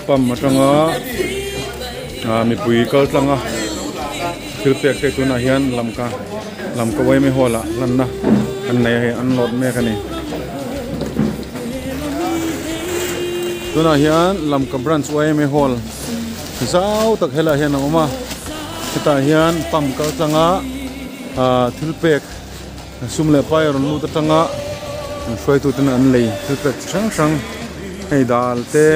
Pump atanga ah mipui kal tlang a thil pek te tunah hian lamka lamka yma hall ah hlanna an nei a hei an load mek a ni. Tunah hian lamka branch yma hall zau tak helaiah hian a awm a hetah hian pump kal tlang a ah thil pek Sum leh pai a rawn lut atanga an hruaitu ten an lei thil pek chi hrang hrang hei dal te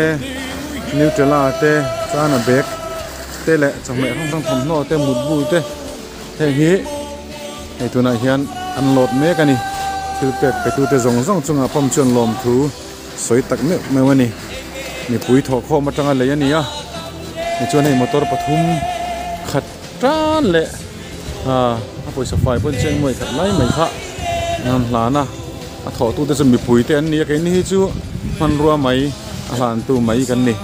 nutella te chana bag te leh chawhmeh hrang hrang thawmhnaw te mutbu te heng hi hei tunah hian an load mek a ni thil pek pe tu te zawng zawng chungah pump chuan lawmthu sawi tak meuh meuh a ni mipui thawhkhawm atanga lei a ni a tichuan hei motor pathum khat tan leh. Aaa a pawisa fai pawn cheng nuai khat lai mai kha an hlan a a thawh tu te chu mipui te an ni a keini hi chu hmanrua mai a hlan tu mai kan ni.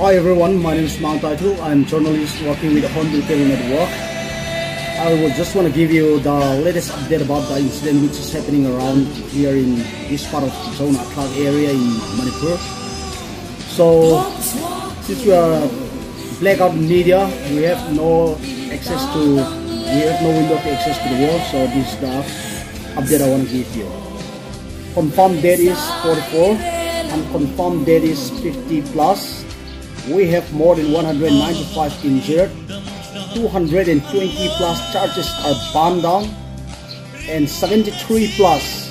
Hi everyone, my name is Mount Taitu. I'm journalist working with the Hornbill Cable Network. I would just want to give you the latest update about the incident which is happening around here in this part of Zona Clark area in Manipur. So, since we are blackout media, we have no access to, we have no window to access to the world. So this is the update I want to give you. Confirmed date is 44 and confirmed date is 50 plus. We have more than 195 injured. 220 plus charges are burned down and 73 plus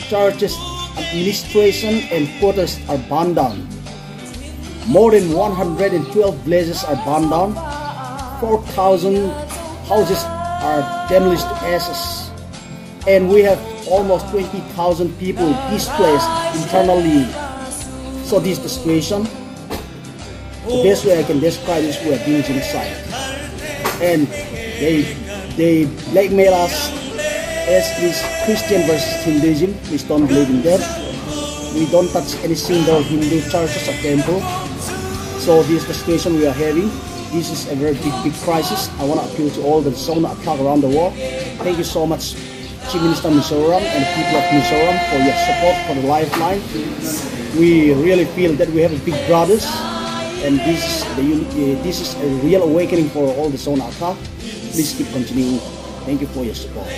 charges administration and quarters are burned down. More than 112 villages are burned down. 4,000 houses are demolished to ashes. And we have almost 20,000 people displaced internally. So this is the situation. The best way I can describe is we are being genocide. And they, they blackmail us as is Christian versus Hinduism. Please don't believe in that. We don't touch any single Hindu churches or temple. So this is the situation we are having. This is a very big, big crisis. I want to appeal to all the Zohnahthlak around the world. Thank you so much, Chief Minister Mizoram and the people of Mizoram for your support for the lifeline. We really feel that we have a big brothers and this is, the, uh, this is a real awakening for all the Zohnahthlak. Please keep continuing. Thank you for your support.